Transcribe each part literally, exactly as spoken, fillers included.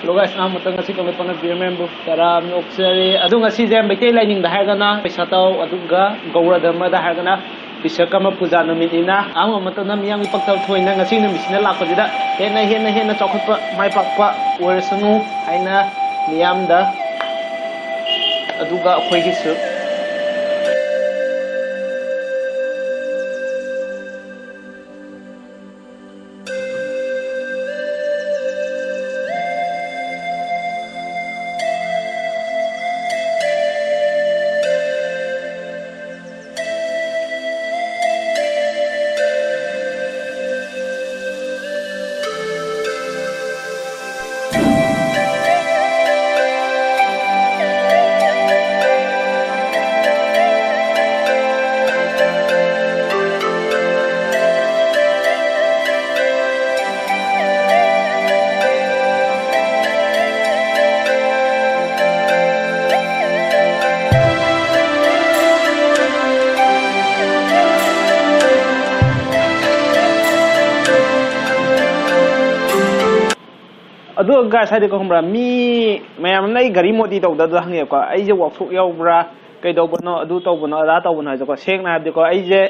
Hello guys, ꯑꯍꯥꯟꯕꯗ ꯉꯁꯤ ꯀꯪꯂꯩꯄꯥꯛꯅ ꯕꯤꯔ ꯃꯌꯥꯝꯕꯨ ꯇꯔꯥꯝꯅ ꯑꯣꯛꯆꯔꯤ꯫ ꯑꯗꯨ ꯉꯁꯤꯁꯦ ꯃꯩꯇꯩ ꯂꯥꯏꯅꯤꯡꯗ ꯍꯥꯏꯔꯒꯅ ꯄꯩꯁꯥ ꯇꯧ, ꯑꯗꯨꯒ ꯒꯧꯔ ꯙꯔꯃꯗ ꯍꯥꯏꯔꯒꯅ ꯕꯤꯁꯀꯔꯃ ꯄꯨꯖꯥ ꯅꯨꯃꯤꯠꯅꯤꯅ, ꯑꯍꯥꯟꯕ ꯃꯇꯝꯗ ꯃꯤꯌꯥꯝꯒꯤ ꯄꯥꯛꯆꯥꯎ ꯊꯣꯛꯏꯅ ꯉꯁꯤ ꯅꯨꯃꯤꯠꯁꯤꯅ ꯂꯥꯛꯄꯁꯤꯗ ꯍꯦꯟꯅ ꯍꯦꯟꯅ ꯍꯦꯟꯅ ꯆꯥꯎꯈꯠꯄ ꯃꯥꯏ ꯄꯥꯛꯄ ꯑꯣꯏꯔꯁꯅꯨ ꯍꯥꯏꯅ ꯃꯤꯌꯥꯝꯗ, ꯑꯗꯨꯒ ꯑꯩꯈꯣꯏꯒꯤꯁꯨ꯫ ꯑꯗꯣ guys, ꯍꯥꯏꯗꯤ ꯈꯪꯕ꯭ꯔꯥ, ꯃꯤ ꯃꯌꯥꯝ ꯑꯃꯅ ꯑꯩ ꯒꯥꯔꯤ ꯃꯣꯗꯤ ꯇꯧꯗ ꯑꯗꯨ ꯍꯪꯉꯦꯕꯀꯣ, ꯑꯩꯁꯦ ꯋꯥꯛꯁꯣꯞ ꯌꯥꯎꯕ꯭ꯔꯥ, ꯀꯩꯗꯧꯕꯅꯣ, ꯑꯗꯨ ꯇꯧꯕꯅꯣ, ꯑꯗꯥ ꯇꯧꯕꯅꯣ ꯍꯥꯏꯁꯦꯀꯣ, ꯁꯦꯡꯅ ꯍꯥꯏꯕꯗꯤꯀꯣ, ꯑꯩꯁꯦ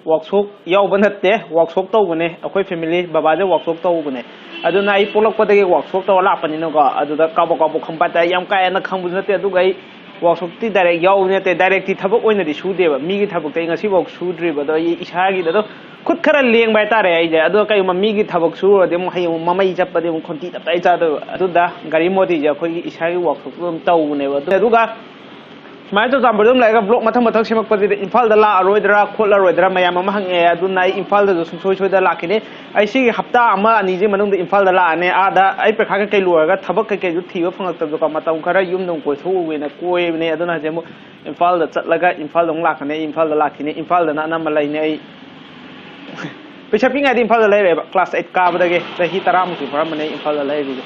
ꯋꯥꯛꯁꯣꯞ ꯌꯥꯎꯕ ꯅꯠꯇꯦ, ꯋꯥꯛꯁꯣꯞ ꯇꯧꯕꯅꯦ꯫ ꯑꯩꯈꯣꯏ ꯐꯦꯃꯤꯂꯤ ꯕꯕꯥꯁꯦ ꯋꯥꯛꯁꯣꯞ ꯇꯧꯕꯅꯦ꯫ ꯑꯗꯨꯅ ꯑꯩ ꯄꯣꯛꯂꯛꯄꯗꯒꯤ ꯋꯥꯛꯁꯣꯞ ꯇꯧꯔ ꯂꯥꯛꯄꯅꯤꯅꯀꯣ, ꯑꯗꯨꯗ ꯀꯥꯕꯛ ꯀꯥꯕꯛ ꯈꯪꯕ ꯍꯥꯏꯇꯥꯔꯦ, ꯌꯥꯝ ꯀꯥ ꯍꯦꯟꯅ ꯈꯪꯕꯁꯨ ꯅꯠꯇꯦ꯫ ꯑꯗꯨꯒ ꯑꯩ ꯋꯥꯛꯁꯣꯞꯇꯤ ꯗꯥꯏꯔꯦꯛ ꯌꯥꯎꯕ ꯅꯠꯇꯦ, ꯗꯥꯏꯔꯦꯛꯇꯤ ꯊꯕꯛ ꯑꯣꯏꯅꯗꯤ ꯁꯨꯗꯦꯕ, ꯃꯤꯒꯤ ꯊꯕꯛꯇꯤ ꯑꯩ ꯉꯁꯤꯐꯥꯎ ꯁꯨꯗ꯭ꯔꯤꯕ꯫ ꯑꯗꯣ ꯑꯩ ꯏꯁꯥꯒꯤꯗ ꯑꯗꯨꯝ ꯈꯨꯠ ꯈꯔ ꯂꯦꯡꯕ ꯍꯥꯏꯇꯥꯔꯦ ꯑꯩꯁꯦ꯫ ꯑꯗꯣ ꯀꯩꯒꯨꯝꯕ ꯃꯤꯒꯤ ꯊꯕꯛ ꯁꯨꯔꯨꯔꯗꯤ ꯑꯃꯨꯛ ꯍꯌꯦꯡ ꯑꯃꯨꯛ ꯃꯃꯩ ꯆꯞꯄꯗꯤ ꯑꯃꯨꯛ ꯈꯣꯟꯊꯤ ꯇꯞꯇꯥꯏ ꯆꯥꯗꯣꯏꯕ꯫ ꯑꯗꯨꯗ ꯒꯥꯔꯤ ꯃꯣꯗꯤꯁꯦ ꯑꯩꯈꯣꯏꯒꯤ ꯏꯁꯥꯒꯤ ꯋꯥꯛꯁꯣꯞꯇ ꯑꯗꯨꯝ ꯇꯧꯕꯅꯦꯕ꯫ ꯑꯗꯨ-, ꯑꯗꯨꯒ ꯁꯨꯃꯥꯏꯅ ꯆꯨꯔꯆꯥꯟꯄꯨꯔꯗ ꯑꯗꯨꯝ ꯂꯩꯔꯒ vlog ꯃꯊꯪ ꯃꯊꯪ ꯁꯦꯝꯃꯛꯄꯁꯤꯗ ꯏꯝꯐꯥꯜꯗ ꯂꯥꯛꯑꯔꯣꯏꯗ꯭ꯔꯥ ꯈꯣꯠꯂꯔꯣꯏꯗ꯭ꯔꯥ ꯃꯌꯥꯝ ꯑꯃ ꯍꯪꯉꯛꯑꯦ꯫ ꯑꯗꯨꯅ ꯑꯩ ꯏꯝꯐꯥꯜꯗꯁꯨ ꯁꯨꯡꯁꯣꯏ ꯁꯣꯏꯗꯅ ꯂꯥꯛꯈꯤꯅꯤ꯫ ꯑꯩ ꯁꯤꯒꯤ ꯍꯞꯇꯥ ꯑꯃ ꯑꯅꯤꯁꯤ ꯃꯅꯨꯡꯗ ꯏꯝꯐꯥꯜꯗ ꯂꯥꯛꯑꯅꯤ꯫ ꯑꯥꯗ ꯑꯩ ꯄꯩꯈꯥ ꯀꯩꯀꯩ ꯂꯣꯏꯔꯒ ꯊꯕꯛ ꯀꯩꯀꯩꯁꯨ ꯊꯤꯕ ꯐꯪꯉꯛꯇꯕꯗꯣꯀꯣ, ꯃꯇꯝ ꯈꯔ ꯌꯨꯝꯗ ꯑꯃꯨꯛ ꯀꯣꯏꯊꯣꯛꯎꯒꯦꯅ ꯀꯣꯏꯕꯅꯦ꯫ ꯑꯗꯨꯅ ꯍꯧꯖꯤꯛ ꯑꯃꯨꯛ ꯏꯝꯐꯥꯜꯗ ꯆꯠꯂꯒ ꯏꯝꯐꯥꯜꯗ ꯑꯃꯨꯛ ꯂꯥꯛꯀꯅꯤ꯫ ꯑꯩ ꯏꯝꯐꯥꯜꯗꯅ ꯑꯅꯝꯕ ꯂꯩꯅꯤ꯫ ꯑꯩ ꯄꯩꯁꯥ ꯄꯤꯛꯉꯥꯏꯗ ꯏꯝꯐꯥꯜꯗ ꯂꯩꯔꯦꯕ꯫ Class eight ꯀꯥꯕꯗꯒꯤ ꯆꯍꯤ ꯇꯔꯥꯃꯨꯛꯇꯤ ꯐꯥꯔꯝꯕꯅꯦ ꯑꯩ ꯏꯝꯐꯥꯜꯗ ꯂꯩꯔꯤꯁꯦ꯫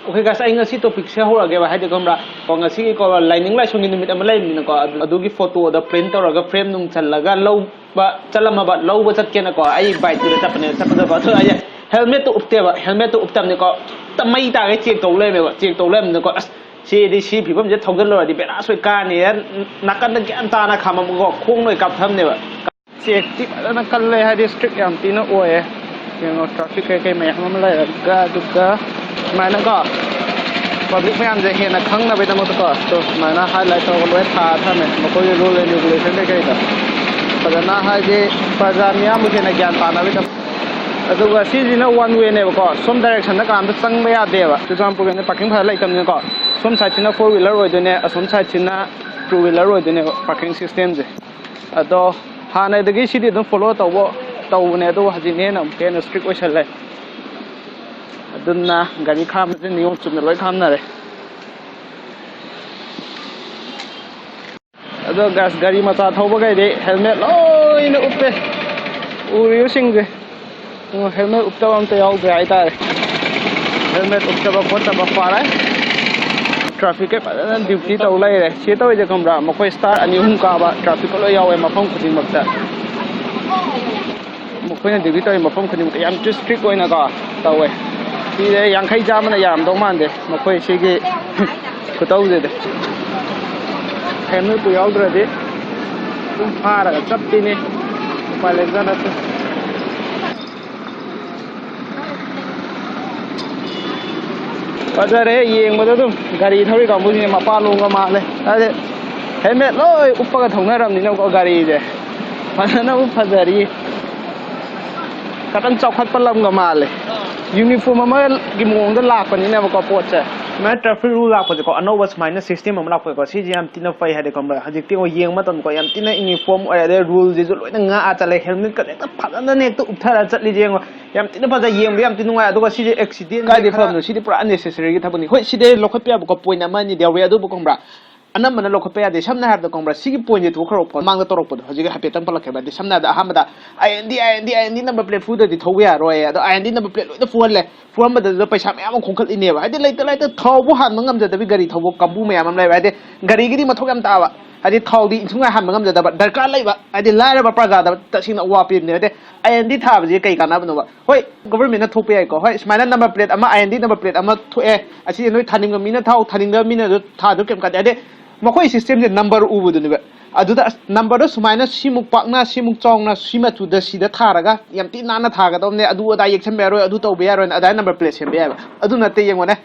Okay guys, ꯑꯩ ꯉꯁꯤ topicꯁꯦ ꯍꯧꯔꯛꯑꯒꯦꯕ, ꯍꯥꯏꯗꯤ ꯈꯪꯕ꯭ꯔꯥ? ꯀꯣ, ꯉꯁꯤꯒꯤꯀꯣ ꯂꯥꯏꯅꯤꯡ ꯂꯥꯏꯁꯣꯟꯒꯤ ꯅꯨꯃꯤꯠ ꯑꯃ ꯂꯩꯕꯅꯤꯅꯀꯣ, ꯑꯗꯨ-, ꯑꯗꯨꯒꯤ photoꯗ print ꯇꯧꯔꯒ frame ꯅꯨꯡ ꯆꯜꯂꯒ ꯂꯧꯕ ꯆꯠꯂꯝꯃꯕ, ꯂꯧꯕ ꯆꯠꯀꯦꯅꯀꯣ ꯑꯩ bikeꯇꯨꯗ ꯆꯠꯄꯅꯦꯕ꯫ ꯆꯠꯄꯗꯀꯣ ꯑꯗꯨ ꯑꯩ ꯍꯦꯜꯃꯦꯠꯇꯣ ꯎꯞꯇꯦꯕ꯫ ꯍꯦꯜꯃꯦꯠꯇꯣ ꯎꯞꯇꯕꯅꯤꯀꯣ, ꯍꯦꯛꯇ ꯃꯩ ꯇꯥꯒꯩ ꯆꯦꯛ ꯇꯧ ꯂꯩꯔꯝꯃꯦꯕ꯫ ꯆꯦꯛ ꯇꯧ ꯂꯩꯔꯝꯕꯅꯤꯀꯣ, ꯑꯁ, ꯁꯤꯗꯤ ꯁꯤ ꯐꯤꯕꯝꯁꯦ ꯊꯧꯖꯤꯜꯂꯨꯔꯗꯤ ꯕꯦꯔꯥ ꯁꯣꯏ ꯀꯥꯅꯤ꯫ ꯅꯥꯀꯟꯗ ꯒ꯭ꯌꯥꯟ ꯇꯥꯅ ꯈꯥꯝꯃꯝꯃꯒꯀꯣ, ꯈꯣꯡ ꯂꯣꯏ ꯀꯥꯞꯊꯕꯅꯦꯕ꯫ ꯆꯦꯛꯇꯤ ꯐꯖꯅ ꯀꯜꯂꯦ, ꯍꯥꯏꯗꯤ ꯏꯁꯇ꯭ꯔꯤꯛ ꯌꯥꯝ ꯊꯤꯅ ꯑꯣꯏꯌꯦ꯫ ꯌꯦꯡꯉꯣ, ꯇ꯭ꯔꯥꯐꯤꯛ ꯀꯩꯀꯩ ꯃꯌꯥꯝ ꯑꯃ ꯂꯩꯔꯒ, ꯑꯗꯨꯒ ꯁꯨꯃꯥꯏꯅꯀꯣ ꯄꯕ꯭ꯂꯤꯛ ꯃꯌꯥꯝꯁꯦ ꯍꯦꯟꯅ ꯈꯪꯅꯕꯒꯤꯗꯃꯛꯇꯀꯣ, ꯑꯗꯣ ꯁꯨꯃꯥꯏꯅ ꯍꯥꯏꯂꯥꯏꯠ ꯇꯧꯔꯒ ꯂꯣꯏ ꯊꯥꯔ ꯊꯝꯃꯦ, ꯃꯈꯣꯏꯒꯤ ꯔꯨꯜ ꯑꯦꯟ ꯔꯤꯒꯨꯂꯦꯁꯟ ꯀꯩꯀꯩꯗꯣ ꯐꯖꯅ, ꯍꯥꯏꯗꯤ ꯄ꯭ꯔꯖꯥ ꯃꯤꯌꯥꯝꯕꯨ ꯍꯦꯟꯅ ꯒ꯭ꯌꯥꯟ ꯇꯥꯅꯕꯒꯤꯗꯃꯛ꯫ ꯑꯗꯨꯒ ꯁꯤꯁꯤꯅ ꯋꯥꯟ ꯋꯦꯅꯦꯕꯀꯣ, ꯁꯣꯝ ꯗꯥꯏꯔꯦꯛꯁꯟꯗ ꯀꯅꯥꯝꯇ ꯆꯪꯕ ꯌꯥꯗꯦꯕ꯫ ꯆꯨꯔꯆꯥꯟꯄꯨꯔꯒꯤꯅ ꯄꯥꯔꯀꯤꯡ ꯐꯖꯅ ꯂꯩꯇꯕꯅꯤꯅꯀꯣ, ꯁꯣꯝ ꯁꯥꯏꯠꯁꯤꯅ ꯐꯣꯔ ꯋꯤꯂꯔ ꯑꯣꯏꯗꯣꯏꯅꯦ, ꯑꯁꯣꯝ ꯁꯥꯏꯠꯁꯤꯅ ꯇꯨ ꯋꯤꯂꯔ ꯑꯣꯏꯗꯣꯏꯅꯦꯕ ꯄꯥꯔꯀꯤꯡ ꯁꯤꯁꯇꯦꯝꯁꯦ꯫ ꯑꯗꯣ ꯍꯥꯟꯅꯗꯒꯤ ꯁꯤꯗꯤ ꯑꯗꯨꯝ ꯐꯣꯂꯣ ꯇꯧꯕ, ꯇꯧꯕꯅꯦ, ꯑꯗꯨꯕꯨ ꯍꯧꯖꯤꯛꯅ ꯍꯦꯟꯅ ꯑꯃꯨꯛꯀ ꯍꯦꯟꯅ ꯏꯁꯇ꯭ꯔꯤꯛ ꯑꯣꯏꯁꯜꯂꯦ꯫ ꯑꯗꯨꯅ ꯒꯥꯔꯤ ꯈꯥꯝꯕꯁꯦ ꯅꯤꯌꯣꯝ ꯆꯨꯝꯅ ꯂꯣꯏ ꯈꯥꯝꯅꯔꯦ꯫ ꯑꯗꯣ ꯒꯥꯁ, ꯒꯥꯔꯤ ꯃꯆꯥ ꯊꯧꯕꯈꯩꯗꯤ ꯍꯦꯜꯃꯦꯠ ꯂꯣꯏꯅ ꯎꯞꯄꯦ, ꯎꯔꯤꯕꯁꯤꯡꯁꯦ꯫ ꯎꯝ, ꯍꯦꯜꯃꯦꯠ ꯎꯞꯇꯕ ꯑꯝꯇ ꯌꯥꯎꯗ꯭ꯔꯦ ꯍꯥꯏꯇꯥꯔꯦ꯫ ꯍꯦꯜꯃꯦꯠ ꯎꯞꯇꯕ ꯈꯣꯠꯇꯕ ꯐꯔꯦ꯫ ꯇ꯭ꯔꯥꯐꯤꯛꯀ ꯐꯖꯅ ꯗ꯭ꯌꯨꯇꯤ ꯇꯧ ꯂꯩꯔꯦ꯫ ꯁꯤ ꯇꯧꯔꯤꯁꯦ ꯈꯪꯕ꯭ꯔꯥ? ꯃꯈꯣꯏ ꯁ꯭ꯇꯥꯔ ꯑꯅꯤ ꯑꯍꯨꯝ ꯀꯥꯕ ꯇ꯭ꯔꯥꯐꯤꯛꯀ ꯂꯣꯏ ꯌꯥꯎꯋꯦ ꯃꯐꯝ ꯈꯨꯗꯤꯡꯃꯛꯇ꯫ ꯃꯈꯣꯏꯅ ꯗ꯭ꯌꯨꯇꯤ ꯇꯧꯔꯤ ꯃꯐꯝ ꯈꯨꯗꯤꯡꯃꯛꯇ ꯌꯥꯝ ꯏꯁꯇ꯭ꯔꯤꯛ ꯑꯣꯏꯅꯀꯣ ꯇꯧꯋꯦ꯫ ꯁꯤꯁꯦ ꯌꯥꯡꯈꯩ ꯆꯥꯝꯃꯅ ꯌꯥꯔꯝꯗꯧ ꯃꯥꯟꯗꯦ ꯃꯈꯣꯏ ꯁꯤꯒꯤ ꯈꯨꯇꯧꯁꯤꯗꯤ꯫ ꯍꯦꯜꯃꯦꯠꯄꯨ ꯌꯥꯎꯗ꯭ꯔꯗꯤ ꯑꯗꯨꯝ ꯐꯥꯔꯒ ꯆꯠꯄꯤꯅꯤ, ꯎꯄꯥꯏ ꯂꯩꯕꯖꯥꯠ ꯅꯠꯇꯦ꯫ ꯐꯖꯔꯦ ꯌꯦꯡꯕꯗ ꯑꯗꯨꯝ꯫ ꯒꯥꯔꯤ ꯊꯧꯔꯤ ꯀꯥꯡꯕꯨꯁꯤꯅ ꯃꯄꯥꯟꯂꯣꯝꯒ ꯃꯥꯜꯂꯦ꯫ ꯍꯥꯏꯗꯤ ꯍꯦꯜꯃꯦꯠ ꯂꯣꯏ ꯎꯞꯄꯒ ꯊꯧꯅꯔꯕꯅꯤꯅꯀꯣ ꯒꯥꯔꯤꯁꯦ꯫ ꯐꯖꯅꯕꯨ ꯐꯖꯔꯤ꯫ ꯈꯇꯪ ꯆꯥꯎꯈꯠꯄ ꯂꯝꯒ ꯃꯥꯜꯂꯦ꯫ ꯌꯨꯅꯤꯐꯣꯔꯝ ꯑꯃꯒꯤ ꯃꯑꯣꯡꯗ ꯂꯥꯛꯄꯅꯤꯅꯕꯀꯣ ꯄꯣꯠꯁꯦ꯫ ꯁꯨꯃꯥꯏꯅ ꯇ꯭ꯔꯥꯐꯤꯛ ꯔꯨꯜ ꯂꯥꯛꯄꯁꯦꯀꯣ, ꯑꯅꯧꯕ ꯁꯨꯃꯥꯏꯅ ꯁꯤꯁꯇꯦꯝ ꯑꯃ ꯂꯥꯛꯄꯁꯦꯀꯣ, ꯁꯤꯁꯦ ꯌꯥꯝ ꯊꯤꯅ ꯐꯩ꯫ ꯍꯥꯏꯗꯤ ꯈꯪꯕ꯭ꯔꯥ, ꯍꯧꯖꯤꯛꯇꯤ ꯌꯦꯡꯕ ꯃꯇꯝꯗꯀꯣ ꯌꯥꯝ ꯊꯤꯅ ꯌꯨꯅꯤꯐꯣꯔꯝ ꯑꯣꯏꯔꯦ, ꯑꯗꯩ ꯔꯨꯜꯁꯤꯁꯨ ꯂꯣꯏꯅ ꯉꯥꯛꯑ ꯆꯠꯂꯦ꯫ ꯍꯦꯜꯃꯦꯠꯀꯁꯦ ꯍꯦꯛꯇ ꯐꯖꯅ ꯍꯦꯛꯇ ꯎꯞꯊꯔ ꯆꯠꯂꯤꯁꯦ ꯌꯦꯡꯉꯣ꯫ ꯌꯥꯝ ꯊꯤꯅ ꯐꯖꯩ, ꯌꯦꯡꯕꯗ ꯌꯥꯝ ꯊꯤꯅ ꯅꯨꯡꯉꯥꯏ꯫ ꯑꯗꯨꯒ ꯁꯤꯁꯦ ꯑꯦꯛꯁꯤꯗꯦꯟ ꯀꯥꯏꯗꯩ ꯈꯔ ꯐꯕꯅꯣ? ꯁꯤꯗꯤ ꯄꯨꯔꯥ ꯑꯟꯅꯦꯁꯦꯁꯔꯤꯒꯤ ꯊꯕꯛꯅꯤ꯫ ꯍꯣꯏ, ꯁꯤꯗꯩ ꯂꯧꯈꯠꯄ ꯌꯥꯕꯀꯣ ꯄꯣꯏꯟ ꯑꯃ ꯑꯅꯤꯗꯤ ꯌꯥꯎꯔꯤ, ꯑꯗꯨꯕꯨ ꯈꯪꯕ꯭ꯔꯥ, ꯑꯅꯝꯕꯅ ꯂꯧꯈꯠꯄ ꯌꯥꯗꯦ꯫ ꯁꯝꯅ ꯍꯥꯏꯔꯕꯗ ꯈꯪꯕ꯭ꯔꯥ, ꯁꯤꯒꯤ ꯄꯣꯏꯟꯁꯦ ꯊꯣꯛꯈ꯭ꯔꯕ ꯄꯣꯠ ꯃꯃꯥꯡꯗ ꯇꯧꯔꯛꯄꯗꯣ ꯍꯧꯖꯤꯛ ꯍꯥꯏꯐꯦꯠꯇꯪ ꯄꯜꯂꯛꯀꯦꯕ꯫ ꯍꯥꯏꯗꯤ ꯁꯝꯅ ꯍꯥꯏꯔꯕꯗ ꯑꯍꯥꯟꯕꯗ ꯑꯥꯏ ꯑꯦꯟ ꯗꯤ, ꯑꯥꯏ ꯑꯦꯟ ꯗꯤ, ꯑꯥꯏ ꯑꯦꯟ ꯗꯤ ꯅꯝꯕꯔ ꯄ꯭ꯂꯦꯠ ꯐꯨꯗ꯭ꯔꯗꯤ ꯊꯧꯕ ꯌꯥꯔꯣꯏ꯫ ꯑꯗꯣ ꯑꯥꯏ ꯑꯦꯟ ꯗꯤ ꯅꯝꯕꯔ ꯄ꯭ꯂꯦꯠ ꯂꯣꯏꯅ ꯐꯨꯍꯜꯂꯦ꯫ ꯐꯨꯍꯟꯕꯗꯨꯗ ꯄꯩꯁꯥ ꯃꯌꯥꯝ ꯑꯃ ꯈꯣꯝꯒꯠꯂꯤꯅꯦꯕ꯫ ꯍꯥꯏꯗꯤ ꯂꯩꯇ ꯂꯩꯇ ꯊꯥꯎꯕꯨ ꯍꯥꯟꯕ ꯉꯝꯖꯗꯕꯤ ꯒꯥꯔꯤ ꯊꯧꯕ ꯀꯥꯡꯕꯨ ꯃꯌꯥꯝ ꯑꯃ ꯂꯩꯕ꯫ ꯍꯥꯏꯗꯤ ꯒꯥꯔꯤꯒꯤꯗꯤ ꯃꯊꯧ ꯌꯥꯝ ꯇꯥꯕ, ꯍꯥꯏꯗꯤ ꯊꯥꯎꯗꯤ ꯏꯟꯊꯨꯉꯥꯏ ꯍꯥꯟꯕ ꯉꯝꯖꯗꯕ, ꯗꯔꯀꯥꯔ ꯂꯩꯕ, ꯍꯥꯏꯗꯤ ꯂꯥꯏꯔꯕ ꯄ꯭ꯔꯖꯥꯗ ꯇꯁꯦꯡꯅ ꯑꯋꯥꯕ ꯄꯤꯕꯅꯦ꯫ ꯍꯥꯏꯗꯤ ꯑꯥꯏ ꯑꯦꯟ ꯗꯤ ꯊꯥꯕꯁꯦ ꯀꯩ ꯀꯥꯟꯅꯕꯅꯣꯕ? ꯍꯣꯏ, ꯒꯣꯕꯔꯃꯦꯟꯅ ꯊꯣꯛꯄ ꯌꯥꯏꯀꯣ, ꯍꯣꯏ, ꯁꯨꯃꯥꯏꯅ ꯅꯝꯕꯔ ꯄ꯭ꯂꯦꯠ ꯑꯃ, ꯑꯥꯏ ꯑꯦꯟ ꯗꯤ ꯅꯝꯕꯔ ꯄ꯭ꯂꯦꯠ ꯑꯃ ꯊꯣꯛꯑꯦ, ꯑꯁꯤꯁꯦ ꯅꯣꯏ ꯊꯥꯅꯤꯡꯕ ꯃꯤꯅ ꯊꯥꯎ, ꯊꯥꯅꯤꯡꯗꯕ ꯃꯤꯅ ꯑꯗꯨ ꯊꯥꯗꯨ ꯀꯩꯝ ꯀꯥꯏꯗꯦ꯫ ꯍꯥꯏꯗꯤ ꯃꯈꯣꯏ ꯁꯤꯁꯇꯦꯝꯁꯦ ꯅꯝꯕꯔ ꯎꯕꯗꯨꯅꯦꯕ꯫ ꯑꯗꯨꯗ ꯑꯁ, ꯅꯝꯕꯔꯗꯣ ꯁꯨꯃꯥꯏꯅ ꯁꯤꯃꯨꯛ ꯄꯥꯛꯅ, ꯁꯤꯃꯨꯛ ꯆꯥꯎꯅ, ꯁꯤ ꯃꯆꯨꯗ ꯁꯤꯗ ꯊꯥꯔꯒ ꯌꯥꯝ ꯊꯤ ꯅꯥꯟꯅ ꯊꯥꯒꯗꯕꯅꯦ, ꯑꯗꯨ ꯑꯗꯥ ꯌꯦꯛꯁꯟꯕ ꯌꯥꯔꯣꯏ, ꯑꯗꯨ ꯇꯧꯕ ꯌꯥꯔꯣꯏꯅ ꯑꯗꯥꯏ ꯅꯝꯕꯔ ꯄ꯭ꯂꯦꯠ ꯁꯦꯝꯕ ꯌꯥꯏꯕ꯫ ꯑꯗꯨ ꯅꯠꯇꯦ, ꯌꯦꯡꯉꯣꯅꯦ,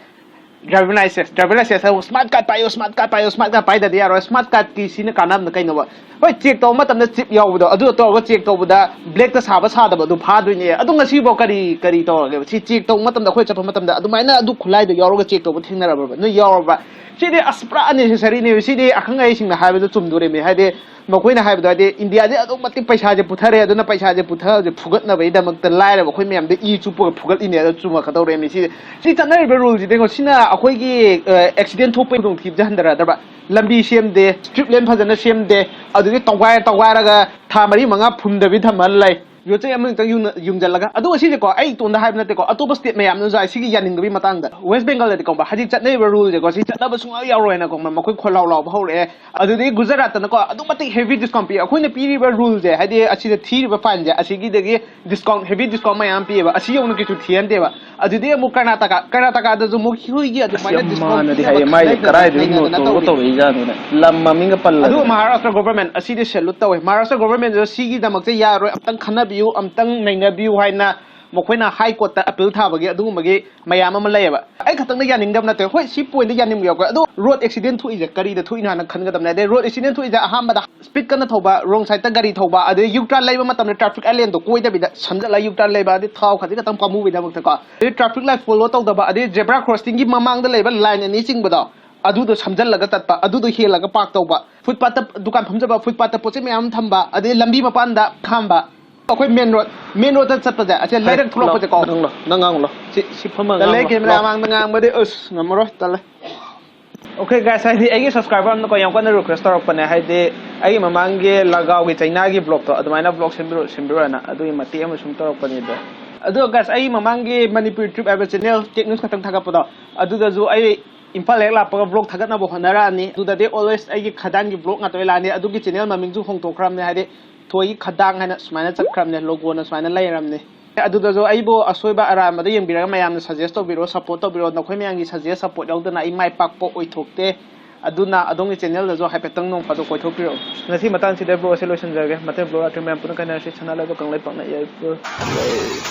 ꯗ꯭ꯔꯥꯏꯚꯔ ꯂꯥꯏꯁꯦꯟꯁ, ꯗ꯭ꯔꯥꯏꯚꯔ ꯂꯥꯏꯁꯦꯟꯁ ꯍꯥꯏꯕꯨ ꯁ꯭ꯃꯥꯔꯠ ꯀꯥꯔꯗ ꯄꯥꯏꯌꯨ, ꯁ꯭ꯃꯥꯔꯠ ꯀꯥꯔꯗ ꯄꯥꯏꯌꯨ, ꯁ꯭ꯃꯥꯔꯠ ꯀꯥꯔꯗ ꯄꯥꯏꯗꯗꯤ ꯌꯥꯔꯣꯏ꯫ ꯁ꯭ꯃꯥꯔꯠ ꯀꯥꯔꯗꯀꯤ ꯁꯤꯅ ꯀꯥꯟꯅꯕꯅ ꯀꯩꯅꯣꯕ? ꯍꯣꯏ, ꯆꯦꯛ ꯇꯧꯕ ꯃꯇꯝꯗ ꯆꯤꯞ ꯌꯥꯎꯕꯗꯣ, ꯑꯗꯨ ꯇꯧꯔꯒ ꯆꯦꯛ ꯇꯧꯕꯗ ꯕ꯭ꯂꯦꯛꯇ ꯁꯥꯕ ꯁꯥꯗꯕ ꯑꯗꯨ ꯐꯥꯗꯣꯏꯅꯦ꯫ ꯑꯗꯣ ꯉꯁꯤꯐꯥꯎ ꯀꯔꯤ, ꯀꯔꯤ ꯇꯧꯔꯒꯦꯕ? ꯁꯤ ꯆꯦꯛ ꯇꯧꯕ ꯃꯇꯝꯗ ꯑꯩꯈꯣꯏ ꯆꯠꯄ ꯃꯇꯝꯗ ꯑꯗꯨꯃꯥꯏꯅ ꯑꯗꯨ ꯈꯨꯠꯂꯥꯏꯗꯣ ꯌꯥꯎꯔꯒ ꯆꯦꯛ ꯇꯧꯕ ꯊꯦꯡꯅꯔꯕ꯭ꯔꯕ? ꯅꯣꯏ ꯌꯥꯎꯔꯕ꯭ꯔꯥ? ꯁꯤꯗꯤ ꯑꯁ, ꯄꯨꯔꯥ unnecessary ꯅꯦꯕ꯫ ꯁꯤꯗꯤ ꯑꯈꯪ ꯑꯍꯩꯁꯤꯡꯅ ꯍꯥꯏꯕꯗꯣ ꯆꯨꯝꯗꯣꯔꯤꯃꯤ꯫ ꯍꯥꯏꯗꯤ ꯃꯈꯣꯏꯅ ꯍꯥꯏꯕꯗꯣ, ꯍꯥꯏꯗꯤ ꯏꯟꯗꯤꯌꯥꯁꯦ ꯑꯗꯨꯛ ꯃꯇꯤꯛ ꯄꯩꯁꯥꯁꯦ ꯄꯨꯊꯔꯦ, ꯑꯗꯨꯅ ꯄꯩꯁꯥꯁꯦ ꯄꯨꯊꯕꯁꯦ ꯐꯨꯒꯠꯅꯕꯒꯤꯗꯃꯛꯇ ꯂꯥꯏꯔꯕ ꯑꯩꯈꯣꯏ ꯃꯌꯥꯝꯗ ꯏ ꯆꯨꯞꯄꯒ ꯐꯨꯒꯠꯂꯤꯅꯦ꯫ ꯑꯗꯣ ꯆꯨꯝꯃꯛꯀꯗꯧꯔꯦꯃꯤ꯫ ꯁꯤ, ꯁꯤ ꯆꯠꯅꯔꯤꯕ ꯔꯨꯜꯁꯤꯗ ꯌꯦꯡꯉꯣ, ꯁꯤꯅ ꯑꯩꯈꯣꯏꯒꯤ ꯑꯦꯛꯁꯤꯗꯦꯟ ꯊꯣꯛꯄꯒꯤ ꯈꯨꯗꯣꯡꯊꯤꯕꯁꯦ ꯍꯟꯊꯔꯗ꯭ꯔꯕ? ꯂꯝꯕꯤ ꯁꯦꯝꯗꯦ, ꯁ꯭ꯇ꯭ꯔꯤꯞ ꯂꯦꯝ ꯐꯖꯅ ꯁꯦꯝꯗꯦ, ꯑꯗꯨꯗꯒꯤ ꯇꯧꯒꯥꯏ ꯇꯧꯒꯥꯏꯔꯒ ꯊꯥ ꯃꯔꯤ ꯃꯉꯥ ꯐꯨꯝꯗꯕꯤ ꯊꯝꯃ ꯂꯩ꯫ ꯌꯣꯠꯆꯩ ꯑꯃꯅꯤꯇꯪ ꯌꯨꯡꯅ-, ꯌꯨꯡꯖꯜꯂꯒ꯫ ꯑꯗꯨꯒ ꯁꯤꯁꯦꯀꯣ, ꯑꯩ ꯏꯇꯣꯝꯗ ꯍꯥꯏꯕ ꯅꯠꯇꯦꯀꯣ, ꯑꯇꯣꯞꯄ ꯁ꯭ꯇꯦꯠ ꯃꯌꯥꯝꯅꯁꯨ ꯍꯥꯏ, ꯁꯤꯒꯤ ꯌꯥꯅꯤꯡꯗꯕꯒꯤ ꯃꯇꯥꯡꯗ꯫ ꯋꯦꯁ ꯕꯦꯡꯒꯜꯗꯗꯤ ꯈꯪꯕ꯭ꯔꯥ, ꯍꯧꯖꯤꯛ ꯆꯠꯅꯔꯤꯕ ꯔꯨꯜꯁꯦꯀꯣ, ꯁꯤ ꯆꯠꯅꯕ ꯁꯨꯡꯌꯥ ꯌꯥꯔꯣꯏꯅ ꯈꯪꯕ꯭ꯔꯥ, ꯃꯈꯣꯏ ꯈꯣꯜꯂꯥꯎ ꯂꯥꯎꯕ ꯍꯧꯔꯛꯑꯦ꯫ ꯑꯗꯨꯗꯒꯤ ꯒꯨꯖꯔꯥꯠꯇꯅꯀꯣ, ꯑꯗꯨꯛ ꯃꯇꯤꯛ heavy discount ꯄꯤ꯫ ꯑꯩꯈꯣꯏꯅ ꯄꯤꯔꯤꯕ ꯔꯨꯜꯁꯦ, ꯍꯥꯏꯗꯤ ꯑꯁꯤꯗ ꯊꯤꯔꯤꯕ fine ꯁꯦ, ꯑꯁꯤꯒꯤꯗꯒꯤ discount, heavy discount ꯃꯌꯥꯝ ꯄꯤꯌꯦꯕ꯫ ꯑꯁꯤ ꯌꯧꯅ ꯀꯩꯁꯨ ꯊꯤꯍꯟꯗꯦꯕ꯫ ꯑꯗꯨꯗꯒꯤ ꯑꯃꯨꯛ ꯀꯔꯅꯥꯇꯀꯥ, ꯀꯔꯅꯥꯇꯀꯥꯗꯁꯨ ꯑꯃꯨꯛ ꯍꯨꯏꯒꯤ ꯑꯁ, ꯑꯗꯨꯃꯥꯏꯅ ꯌꯥꯝ discount ꯃꯥꯟꯅꯗꯤ ꯄꯤꯅꯕ ꯍꯥꯏꯌꯦ꯫ ꯃꯥꯏꯗꯤ ꯂꯩꯇꯅ ꯀꯗꯥꯏꯗꯒꯤ ꯂꯩꯅꯗꯅ ꯃꯣꯇꯣꯔꯒ ꯇꯧꯔꯤ꯫ ꯇꯧꯔꯛꯏꯖꯥꯠꯅꯣꯅꯦ? ꯂꯝ ꯃꯃꯤꯡꯒ ꯄꯜꯂꯗꯅ꯫ ꯑꯗꯨꯒ ꯃꯍꯥꯔꯥꯁꯇ꯭ꯔ ꯒꯣꯕꯔꯃꯦꯟ ꯑꯁꯤꯗꯤ salute ꯇꯧꯋꯦ꯫ ꯃꯍꯥꯔꯥꯁꯇ꯭ꯔ ꯒꯣꯕꯔꯃꯦꯟꯗꯨ ꯁꯤꯒꯤꯗꯃꯛꯇ ꯌꯥꯔꯣꯏ, ꯑꯝꯇꯪ ꯈꯟꯅꯕꯤꯌꯨ, ꯑꯝꯇꯪ ꯅꯩꯅꯕꯤꯌꯨ ꯍꯥꯏꯅ ꯃꯈꯣꯏꯅ ꯍꯥꯏ ꯀꯣꯔꯠꯇ appeal ꯊꯥꯕꯒꯤ ꯑꯗꯨꯒꯨꯝꯕꯒꯤ ꯃꯌꯥꯝ ꯑꯃ ꯂꯩꯌꯦꯕ꯫ ꯑꯩ ꯈꯛꯇꯪꯗ ꯌꯥꯅꯤꯡꯗꯕ ꯅꯠꯇꯦ꯫ ꯍꯣꯏ, ꯁꯤ point ꯇ ꯌꯥꯅꯤꯡꯕ ꯌꯥꯎꯈ꯭ꯔꯦ꯫ ꯑꯗꯣ road accident ꯊꯣꯛꯏꯁꯦ ꯀꯔꯤꯗ ꯊꯣꯛꯏꯅꯣ ꯍꯥꯏꯅ ꯈꯟꯒꯗꯕꯅꯦ꯫ ꯑꯗꯩ road accident ꯊꯣꯛꯏꯁꯦ ꯑꯍꯥꯟꯕꯗ speed ꯀꯟꯅ ꯊꯧꯕ, wrong side ꯇ ꯒꯥꯔꯤ ꯊꯧꯕ, ꯑꯗꯩ U-turn ꯂꯩꯕ ꯃꯇꯝꯗ traffic island ꯗꯣ ꯀꯣꯏꯗꯕꯤꯗ ꯁꯝꯖꯜꯂ U-turn ꯂꯩꯕ, ꯑꯗꯩ ꯊꯥꯎ ꯈꯖꯤꯛ ꯈꯛꯇꯪ ꯄꯥꯝꯃꯨꯕꯩꯗꯃꯛꯇꯀꯣ꯫ ꯑꯗꯩ traffic light follow ꯇꯧꯗꯕ, ꯑꯗꯩ zebra crossing ꯒꯤ ꯃꯃꯥꯡꯗ ꯂꯩꯕ line ꯑꯅꯤ ꯆꯤꯡꯕꯗꯣ, ꯑꯗꯨꯗꯣ ꯁꯝꯖꯜꯂꯒ ꯆꯠꯄ, ꯑꯗꯨꯗꯣ ꯍꯦꯜꯂꯒ park ꯇꯧꯕ, footpath ꯇ ꯗꯨꯀꯥꯟ ꯐꯝꯖꯕ, footpath ꯇ ꯄꯣꯠ ꯆꯩ ꯃꯌꯥꯝ ꯊꯝꯕ, ꯑꯗꯩ ꯂꯝꯕꯤ ꯃꯄꯥꯟꯗ ꯈꯥꯝꯕ, ꯑꯩꯈꯣꯏ main road, main road ꯇ ꯆꯠꯄꯁꯦ, ꯑꯁꯤ ꯂꯩꯔꯛ ꯊꯣꯛꯂꯛꯄꯁꯦꯀꯣ꯫ ꯅꯪ ꯂꯥꯎ, ꯅꯪ ꯉꯥꯡꯉꯨ ꯂꯥꯎ꯫ ꯁꯤ, ꯁꯤ ꯐꯝꯃ ꯇꯜꯂꯦ, ꯉꯥꯡꯉꯨ ꯂꯥꯎ, camera ꯂꯥꯎ꯫ ꯃꯥꯡꯗ ꯉꯥꯡꯕꯗꯤ ꯑꯁ ꯉꯝꯃꯔꯣꯏ, ꯇꯜꯂꯦ꯫ Okay guys, ꯍꯥꯏꯗꯤ ꯑꯩꯒꯤ subscriber ꯑꯃꯅꯀꯣ ꯌꯥꯝ ꯀꯟꯅ request ꯇꯧꯔꯛꯄꯅꯦ, ꯍꯥꯏꯗꯤ ꯑꯩꯒꯤ ꯃꯃꯥꯡꯒꯤ ꯂꯒꯥꯎꯒꯤ ꯆꯩꯅꯥꯒꯤ vlog ꯇꯣ ꯑꯗꯨꯃꯥꯏꯅ vlog ꯁꯦꯝꯕꯤꯔꯣ, ꯁꯦꯝꯕꯤꯔꯣꯅ, ꯑꯗꯨꯒꯤ ꯃꯇꯦꯛ ꯑꯃ ꯁꯨꯝ ꯇꯧꯔꯛꯄꯅꯤꯗ꯫ ꯑꯗꯣ guys, ꯑꯩ ꯃꯃꯥꯡꯒꯤ ꯃꯅꯤꯄꯨꯔ trip ꯍꯥꯏꯕ channel, tech news ꯈꯛꯇꯪ ꯊꯥꯒꯠꯄꯗꯣ, ꯑꯗꯨꯗꯁꯨ ꯑꯩ ꯏꯝꯐꯥꯜ ꯍꯦꯛ ꯂꯥꯛꯄꯒ ꯕ꯭ꯂꯣꯛ ꯊꯥꯒꯠꯅꯕ ꯍꯣꯠꯅꯔꯛꯑꯅꯤ꯫ ꯑꯗꯨꯗꯗꯤ always ꯑꯩꯒꯤ ꯈꯗꯥꯡꯒꯤ ꯕ꯭ꯂꯣꯛ ꯉꯥꯛꯇ ꯑꯣꯏ ꯂꯥꯛꯑꯅꯤ꯫ ꯑꯗꯨꯒꯤ ꯆꯦꯅꯦꯜ ꯃꯃꯤꯡꯁꯨ ꯍꯣꯡꯗꯣꯛꯈ꯭ꯔꯕꯅꯦ, ꯍꯥꯏꯗꯤ ꯊꯣꯏꯒꯤ ꯈꯗꯥꯡ ꯍꯥꯏꯅ ꯁꯨꯃꯥꯏꯅ ꯆꯠꯈ꯭ꯔꯕꯅꯦ, ꯂꯣꯒꯣꯅ ꯁꯨꯃꯥꯏꯅ ꯂꯩꯔꯕꯅꯦ꯫ ꯑꯗꯨꯗꯁꯨ ꯑꯩꯕꯨ ꯑꯁꯣꯏꯕ ꯑꯔꯥꯟꯕꯗ ꯌꯦꯡꯕꯤꯔꯒ ꯃꯌꯥꯝꯅ ꯁꯖꯦꯁ ꯇꯧꯕꯤꯔꯣ, ꯁꯞꯄꯣꯔꯠ ꯇꯧꯕꯤꯔꯣ꯫ ꯅꯈꯣꯏ ꯃꯌꯥꯝꯒꯤ ꯁꯖꯦꯁ ꯁꯞꯄꯣꯔꯠ ꯌꯥꯎꯗꯅ ꯑꯩ ꯃꯥꯏ ꯄꯥꯛꯄ ꯑꯣꯏꯊꯣꯛꯇꯦ꯫ ꯑꯗꯨꯅ ꯑꯗꯣꯝꯒꯤ ꯆꯦꯅꯦꯜꯗꯁꯨ ꯍꯥꯏꯐꯦꯠꯇꯪ ꯅꯣꯡ ꯐꯥꯗꯣꯛ ꯀꯣꯏꯊꯣꯛꯄꯤꯔꯛꯑꯣ꯫ ꯉꯁꯤ ꯃꯇꯥꯡꯁꯤꯗ ꯕ꯭ꯂꯣꯛ ꯑꯁꯤ ꯂꯣꯏꯁꯤꯟꯖꯔꯒꯦ꯫ ꯃꯊꯪ ꯕ꯭ꯂꯣꯛ ꯑꯇꯩ ꯃꯌꯥꯝ ꯄꯨꯟꯅ ꯀꯥꯏꯅꯔꯁꯤ꯫ ꯁꯅꯥ ꯂꯩꯕꯥꯛ ꯀꯪꯂꯩꯄꯥꯛꯅ ꯌꯥꯏꯐꯕ ꯑꯣꯏꯔꯣ꯫